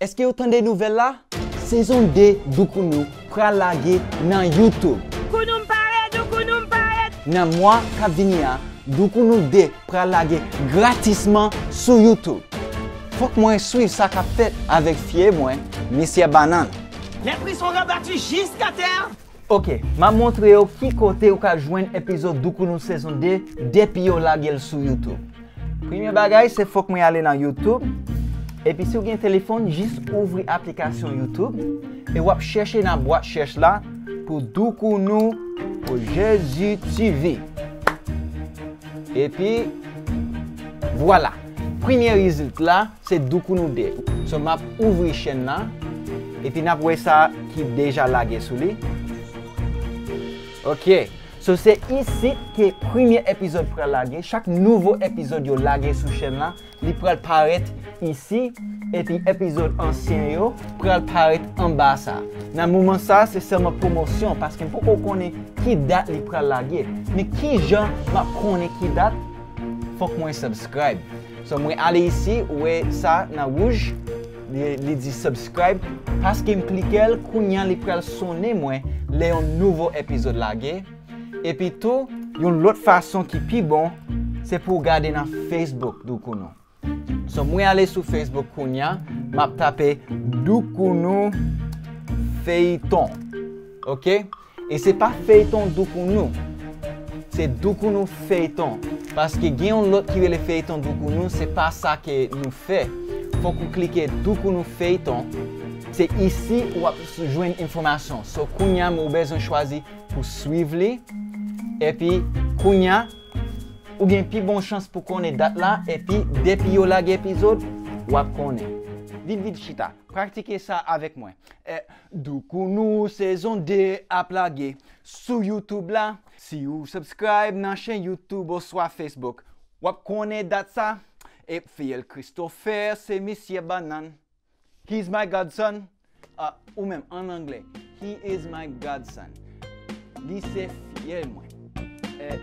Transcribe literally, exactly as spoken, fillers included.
Èske w tande nouvèl la? Sezon de Doukounou pral lage nan YouTube. Doukounou m pare, Doukounou m pare. Nan mwa k ap vini a, Doukounou de pral lage gratisman sou YouTube. Fòk mwen swiv sa k ap fèt avèk fye mwen, Misyè Bannann. Les prix sont rabattus jusqu'à terre. Ok, m ap montre yo ki kote ou ka jwenn epizòd Doukounou sezon de depi yo lage l sou YouTube. Premye bagay, se fòk mwen ale nan YouTube. Epi si w gen telefòn, jis ouvri aplikasyon YouTube e w ap chèche nan bwat chèch la pou Doukounou pou Jezi T V. Epi, vwala. Premye result la, se Doukounou de. So, m ap ouvri chèn nan. Epi n ap wè sa ki deja lage sou li. Ok. So, se isit ke premye epizòd pral lage. Chak nouvo epizòd yo lage sou chèn la, li pral parèt isi. Epi epizòd ansyen yo pral parèt anba sa. Nan moman sa, se sèlman pwomosyon, paske m poko konnen ki dat li pral lage. Men ki jan m ap konnen ki dat? Fòk mwen subscribe. So, mwen ale isi, ou wè sa nan wouj, li, li di subscribe, paske m klike l, kounye a li pral sonnen mwen lè yon nouvo epizòd lage. Epi tou, yon lòt fason ki pi bon, se pou w gade nan Facebook Doukounou. So, mwen ale sou Facebook kounye a, m ap tape Doukounou Feyton. Ok? E se pa Feyton Doukounou. Se Doukounou Feyton. Paske gen yon lòt ki rele Feyton Doukounou, se pa sa ke nou fè. Fòk ou klike Doukounou Feyton. Se isi ou ap jwenn enfòmasyon. So, kounye a, men ou bezwen chwazi pou swiv li. Epi, kounye a, ou gen pi bon chans pou konnen dat la, epi depi yo lage epizòd, w ap konnen. Vin, vin chita, pratike sa avèk mwen. Eh, Doukounou sezon de ap lage sou YouTube la. Si ou subscribe nan chèn YouTube oswa Facebook, w ap konnen dat sa. E Fiyèl Christopher, se Misyè Bannann. He's my godson. Ah, ou menm, an anglè. He is my godson. Li se fiyèl mwen. Eh,